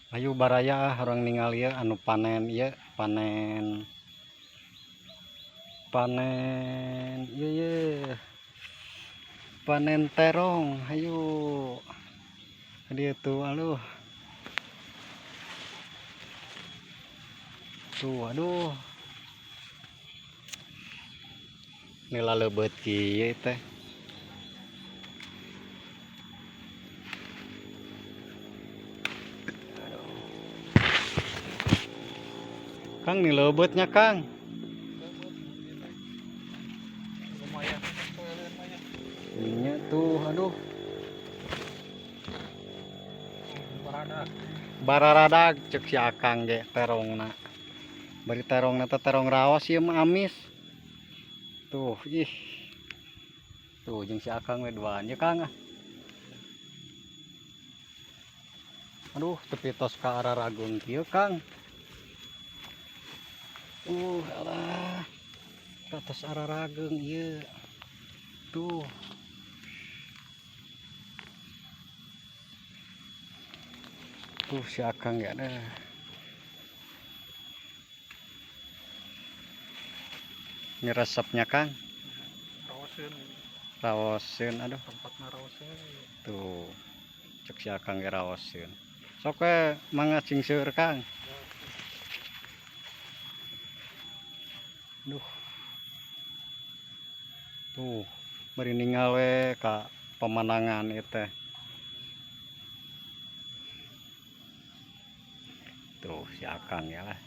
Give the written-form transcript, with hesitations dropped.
Ayo baraya orang ningali ieu anu panen ieu, panen panen ieu ye. Panen terong, ayo. Dia tuh aduh. Tuh aduh. Ini lalebeut kieu teh. Kang nih lebeutnya Kang. Lumayan. Ininya tuh aduh. Baradag. Bararadag cek si Akang ge terongna. Bari terongna teh terong raos ieu mah amis. Tuh ih. Tuh jeung si Akang we duaan ye Kang ah. Aduh tepi tos ka arah ragung kieu Kang. Alah. Atas arah ragung ieu. Tuh. Tuh si Akang ya dah. Ini resepnya Kang. Raoseun. Raoseun aduh. Tempatna raoseun. Tuh. Cek si Akang ge raoseun. Sok we mangga cing seueur Kang. Duh. Tuh, bari ninggal we ka pemandangan ieu teh. Tuh si Akang ya lah.